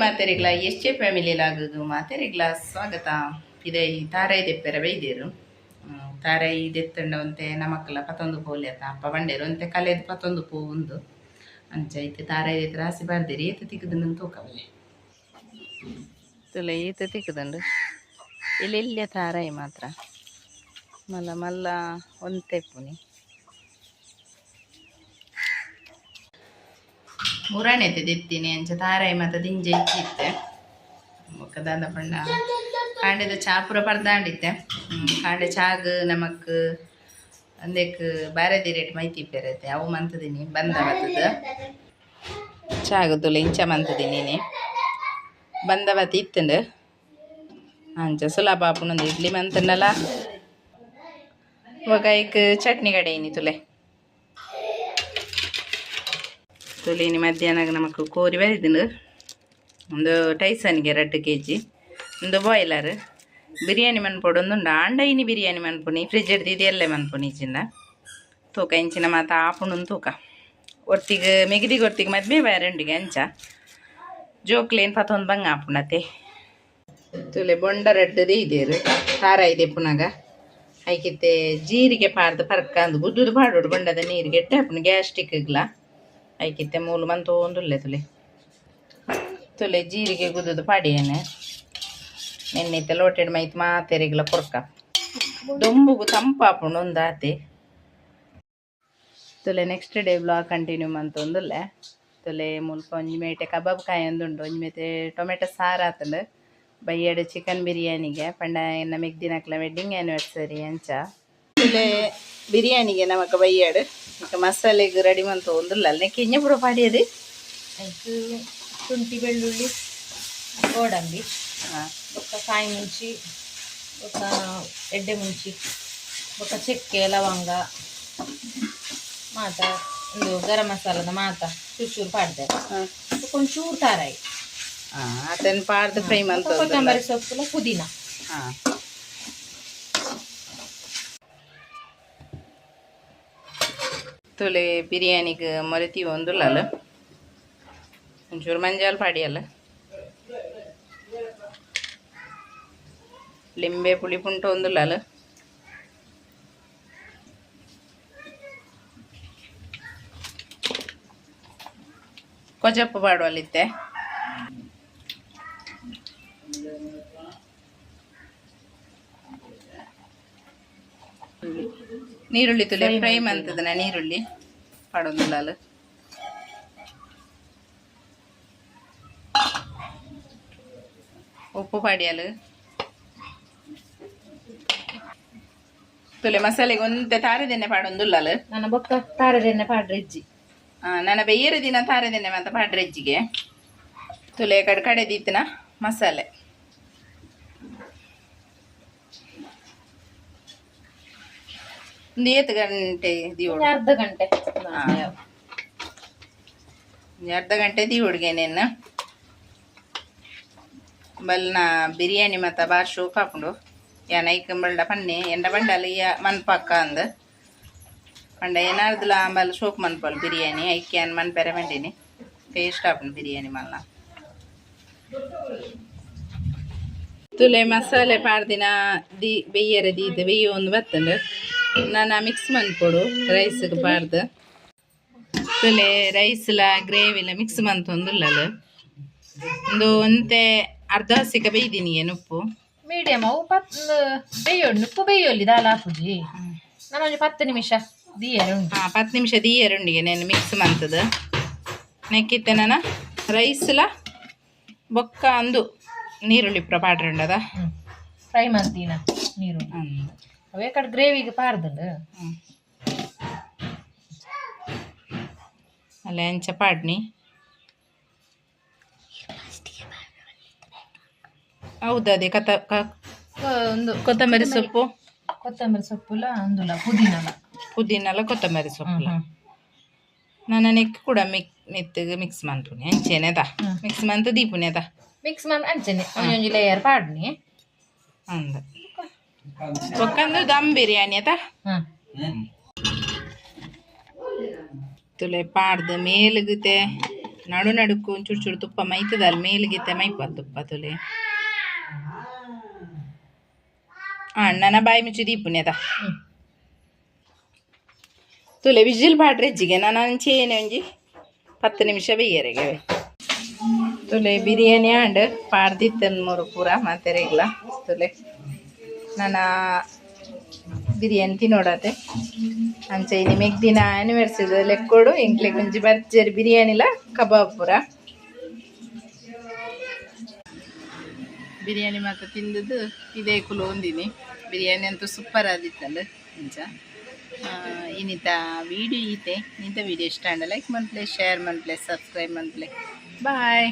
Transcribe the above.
ಮಾತೆರಿಗ್ಲ ಎಷ್ಟೇ ಫ್ಯಾಮಿಲಿ ಲಾಗು ಮಾತೆರಿಗ್ಲ ಸ್ವಾಗತ. ಇದೇ ತಾರಾಯಿ ದೆಪ್ಪೆರ ಬೈದೇರು. ತಾರಾಯಿ ದೆತ್ತಂಡ ಒಂತೆ ನಮಕ್ಲ ಪತ್ತೊಂದು ಪೋಲೆ ಅಪ್ಪ ಬಂಡೇರು ಒಂತೆ ಕಲೆದು ಪತ್ತೊಂದು ಪೂ ಉಂದು ಅಂಚ ಇತ್ತೆ ತಾರಾಯಿ ದೆತ್ತ ರಾಸಿ ಬಾರ್ದೇರಿ. ಏತ ತಿಕ್ಕುದುಂಡು ತೂಕವಲೆ ತುಲೆ ಈತ ತಿಕ್ಕುದುಂಡು. ಎಲ್ಲೆಲ್ಲ ತಾರಾಯಿ ಮಾತ್ರ ಮಲ್ಲ ಮಲ್ಲ ಒಂತೆ ಪುನಿ ಮುರಾಣೆತೆ ದೆತ್ತೀನಿ. ಅಂಚ ತಾರಾಯಿ ಮಾತ ದಿಂಜ ಇಚ್ಚಿತ್ತೆ. ಬೊಕ್ಕ ದಾದ ಪಂಡ ಕಾಂಡೆದ ಚಾ ಪೂರ ಪರ್ದಾಂಡಿತ್ತೆ. ಕಾಂಡೆ ಚಾಗ್ ನಮಕ್ ಅಂದೆಕ್ ಬಾರೆದಿ ರೇಟ್ ಮೈತಿ ಪೆರತೆ ಅವು ಮಂತದಿನಿ ಬಂದ ಬತ್ತದ ಚಾಗ್ ತುಲೆ ಇಂಚ ಮಂತದಿನಿ ಬಂದ ಬತ್ತಿ ಇತ್ತಂಡು. ಅಂಚ ಸುಲಭ ಆಪುನೊಂದು ಇಡ್ಲಿ ಮಂತಂಡಲ. ಬೊಕ ಐಕ್ ಚಟ್ನಿ ಕಡೆಯಿನಿ. ತುಲೆ ತುಲೆ ಇನಿ ಮಧ್ಯಾಹ್ನ ನಮಕ್ ಕೋರಿ ಬರಿದುಂಡು. ಒಂದು ಟೈಸನ್ಗೆ 2 ಕೆಜಿ, ಒಂದು ಬಾಯ್ಲರ್. ಬಿರಿಯಾನಿ ಮನ್ಪೊಡು ಒಂದುಂಡು. ಆಂಡ ಇನಿ ಬಿರಿಯಾನಿ ಮನ್ಪುನಿ ಫ್ರಿಜ್ ಹಿಡ್ದು ಎಲ್ಲೆ ಮನ್ಪುನಿ ಚಿನ್ನ ತೂಕ ಇಂಚಿನ ಮಾತ ಆಪುಂಡು ತೂಕ. ಒರ್ತಿಗ್ ಮೆಗಿದಿಗೆ ಒರ್ತಿಗೆ ಮದ್ಮೆ ಬೇರೆ ಅಂಚ ಜೋಕ್ಲೇನ್ ಪತ್ತೊಂದು ಬಂಗ ಆಪುಂಡತೆ. ತುಲೆ ಬೊಂಡ ರಡ್ಡದೇ ಇದೇರು ತಾರಾಯಿ ಪುನಗ ಐಕಿತ್ತೆ ಜೀರಿಗೆ ಪಾರ್ದು ಪರ್ಕ ಅಂದು ಗುದ್ದುದು ಪಾಡೋಡು. ಬೊಂಡದ ನೀರಿಗೆ ಎಟ್ಟೆ ಆಪುಂಡು ಗ್ಯಾಸ್ಟ್ರಿಕ್ಗ್ಲ. ಐಕಿತ್ತೆ ಮೂಲು ಮಂತೊಂದುಲ್ಲೆ. ತುಲೆ ತುಲೆ ಜೀರಿಗೆ ಗುದ್ದುದು ಪಾಡಿಯೇನೆ. ನೆನ್ನಿತ್ತೆ ಲೋಟೆಡ್ ಮೈತ್ ಮಾತೆರಿಗ್ಲ ಕೊರ್ಕ. ದೊಂಬುಗು ತಂಪಾಪುಂಡು ಒಂದಾತೆ. ತುಲೆ ನೆಕ್ಸ್ಟ್ ಡೇ ಬ್ಲಾಗ್ ಕಂಟಿನ್ಯೂ ಮಂತೊಂದುಲ್ಲೆ. ತುಲೆ ಮುಲ್ಪ ಒಂಜಿ ಮೇಟೆ ಕಬಾಬ್ ಕಾಯೊಂದುಂಡು, ಒಂಜಿ ಮೇತೆ ಟೊಮೆಟೊ ಸಾರು ಆತಂಡು. ಬಯ್ಯಡು ಚಿಕನ್ ಬಿರಿಯಾನಿಗೆ ಪಂಡ ಎನ್ನ ಮೆಗ್ದಿನಕ್ಲ ವೆಡ್ಡಿಂಗ್ ಆ್ಯನಿವರ್ಸರಿ. ಅಂಚ ತುಲೆ ಬಿರಿಯಾನಿಗೆ ನಮಕ್ ಬಯ್ಯಡು ಮಸಾಲೆಗ್ ರೆಡಿ ಮಂತೊಂದುಲ್ಲ. ನೆಕ್ಕೆ ಇಂಜ ಪೂರ ಪಾಡಿಯದು? ಐಕ್ ಶುಂಠಿ, ಬೆಳ್ಳುಳ್ಳಿ, ಗೋಡಂಬಿ, ಬೊಕ್ಕ ಕಾಯಿ ಮುಂಚಿ, ಬೊಕ್ಕ ಎಡ್ಡೆ ಮುಂಚಿ, ಬೊಕ್ಕ ಚಕ್ಕೆ, ಲವಂಗ ಮಾತ, ಒಂದು ಗರಂ ಮಸಾಲದ ಮಾತ ಚೂರು ಚೂರು ಪಾಡ್ದೆ. ಬೊಕ್ಕ ಒಂಚೂರು ತಾರಾಯಿ. ಆತನ್ ಪಾಡ್ದು ಫ್ರೈ ಮಂತ. ಕೊತ್ತಂಬರಿ ಸೊಪ್ಪುಲ, ಪುದೀನ. ತುಲೆ ಬಿರಿಯಾನಿಗೆ ಮೊರೆತಿ ಒಂದುಲ್ಲಲ್ಲ. ಒಂಚೂರು ಮಂಜಾಲ್ ಪಾಡಿಯಲ್ಲ. ಲಿಂಬೆ ಪುಳಿ ಪುಂಟ ಒಂದುಲ್ಲಲ್ಲ. ಕೊಜಪ್ಪು ಪಾಡುವಲ್ಲಿತ್ತೆ. ನೀರುಳ್ಳಿ ತುಲೆ ಫ್ರೈ ಮಂತದನ ನೀರುಳ್ಳಿ ಪಾಡೊಂದುಲ್ಲಲ್ಲ. ಉಪ್ಪು ಪಾಡಿಯಲು. ತುಲೆ ಮಸಾಲೆಗೆ ಒಂತೆ ತಾರೆದೆಣ್ಣೆ ಪಾಡೊಂದುಲ್ಲಲ್ಲ. ನನ್ನ ಬೊಕ್ಕ ತಾರೆದೆಣ್ಣೆ ಪಾಡ್ರೆ ಇಜ್ಜಿ. ನನ್ನ ಬೇರೆ ದಿನ ತಾರೆದೆಣ್ಣೆ ಮತ್ತೆ ಪಾಡ್ರೆಜ್ಜಿಗೆ. ತುಲೆ ಕಡೆ ಕಡೆ ದೀತನ ಮಸಾಲೆ. ಒಂದು ಏತ್ ಗಂಟೆ ದಿವೋಡು? ಅರ್ಧ ಗಂಟೆ. ಅರ್ಧ ಗಂಟೆ ದಿವೋಡ್ಗೆ ನಿನ್ನ ಬಲ್ನ ಬಿರಿಯಾನಿ ಮತ್ತ ಬಾರ್ ಶೋಕ್ ಹಾಕೊಂಡು ಯಾನ್ ಐಕ್ ಬಲ್ಡ ಪನ್ನೆ ಎಂಡ ಬಂಡಲ ಈ ಮನ್ಪಕ್ಕ ಅಂದ್ ಪಂಡ. ಏನಾರ್ದಲ ಆಂಬಲ್ ಶೋಕ್ ಮನ್ಪಲ್ ಬಿರಿಯಾನಿ. ಐಕ್ ಯಾನ್ ಮನ್ಪೆರೆ ಬಂಡಿನಿ. ಟೇಸ್ಟ್ ಆಪುಂಡು ಬಿರಿಯಾನಿ ಮಲ್ಲ. ತುಲೆ ಮಸಾಲೆ ಪಾಡ್ದಿನ the ಬೆಯ್ಯರೆ ದೀದ್ ಬೆಯ್ಯ ಒಂದು ಬತ್ತಂಡು. ನಾನು ಮಿಕ್ಸ್ ಮನ್ಪೊಡು ರೈಸ್ಗೆ ಪಾಡ್ದು. ತುಲೆ ರೈಸ್ಲ ಗ್ರೇವಿಲ ಮಿಕ್ಸ್ ಮಂತೊಂದುಲ್ಲಲ್ಲ. ಒಂದು ಒಂತೆ ಅರ್ಧ ಹಸಿಕ ಬೇಯ್ದಿನಿ ಉಪ್ಪು. ಮೀಡಿಯಮ್ ಅವು ಪತ್ ಬೇಯೋಡು. ಉಪ್ಪು ಬೇಯೋಲಿ ದಾಲ ಹಾಕುಜಿ ನಾನು. ಒಂಜಿ 10 ನಿಮಿಷ ದಿಯರೆ ಉಂಟು. 10 ನಿಮಿಷ ದಿಯರುಂಡಿಗೆ నేను ಮಿಕ್ಸ್ ಮಂತದ. ನೆಕ್ಕಿತ್ತೆ ನಾನು ರೈಸ್ಲ ಬೊಕ್ಕ ಅಂದು ನೀರುಳ್ಳಿ ಪೂರ ಪಾಡ್ರಂಡದ. ಫ್ರೈ ಮಾಡ್ತೀನ ನೀರುಳ್ಳಿ. ಅವೇ ಕಡೆ ಗ್ರೇವಿಗೆ ಪಾರ್ದುಂಡು. ಅಲ್ಲ ಅಂಚ ಪಾಡ್ನಿ. ಹೌದು, ಅದೇ ಕತ ಒಂದು ಕೊತ್ತಂಬರಿ ಸೊಪ್ಪು. ಕೊತ್ತಂಬರಿ ಸೊಪ್ಪುಲ ಅಂದುಲ ಪುದೀನಲ. ಪುದೀನಲ ಕೊತ್ತಂಬರಿ ಸೊಪ್ಪುಲ. ನಾನು ನೆಕ್ ಕೂಡ ಮಿಕ್ ಮೆತ್ತಗೆ ಮಿಕ್ಸ್ ಮನ್ಪುನಿ ಅಂಚೆನೆದ. ಮಿಕ್ಸ್ ಮಂತ್ ದೀಪುನೆದ. ಮಿಕ್ಸ್ ಮನ್ ಅಂಚೆನೆ ಒಂಜೊಂಜಿ ಲೇಯರ್ ಪಾಡ್ನಿ. ಅಂದ ಬೊಕ್ಕಂದು ದಮ್ ಬಿರಿಯಾನಿ ಅತ. ತುಲೆ ಪಾಡ್ದು ಮೇಲುಗುತ್ತೆ. ನಡು ನಡುಕು ಒಂಚೂರು ಚೂರು ತುಪ್ಪ ಮೈತದಲ್ ಮೇಲ್ಗಿತ್ತೆ ಮೈಪಲ್ ತುಪ್ಪ ತುಲೆ. ಅಣ್ಣನ ಬಾಯಿ ಮುಚ್ಚಿ ದೀಪುನೇದ. ತುಲೆ, ವಿಜಿಲ್ ಪಾಡ್ರೆ ಇಜ್ಜಿಗೆ. ನಾನು ಅಂಚೇನೆ ಒಂಜಿ 10 ನಿಮಿಷ ಬೇಯರೆಗೆ. ತುಲೆ, ಬಿರಿಯಾನಿ ಆಂಡ್. ಪಾಡ್ದಿತ್ತನ್ ಮೂರು ಪೂರ ಮಾತೆರೆಗ್ಲ. ತುಲೆ, ನನ್ನ ಬಿರಿಯಾನಿ ತಿನ್ನೋಡತೆ. ಅಂಚೆ ಇನಿ ಮೆಗ್ದಿನ ಆನಿವರ್ಸರಿ ಲೆಕ್ಕೊಡು ಎಂಕ್ಲೆಗ್ ಒಂಜಿ ಬರ್ಜರಿ ಬಿರಿಯಾನಿಲ ಕಬಾಬ್ ಪೂರ. ಬಿರಿಯಾನಿ ಮಾತ ತಿಂದದ್ದು ಇದೇ ಕುಲು ಒಂದಿನಿ. ಬಿರಿಯಾನಿ ಅಂತೂ ಸೂಪರ್ ಆದಿತ್ತಂಡು. ಅಂಚ ಇನ್ನಿತ ವೀಡಿಯೋ ಈತೆ. ಇಂತ ವೀಡಿಯೋ ಇಷ್ಟ ಆಂಡ ಲೈಕ್ ಮನ್ಪ್ಲೆ, ಶೇರ್ ಮನ್ಪ್ಲೆ, ಸಬ್ಸ್ಕ್ರೈಬ್ ಮನ್ಪ್ಲೆ. ಬಾಯ್.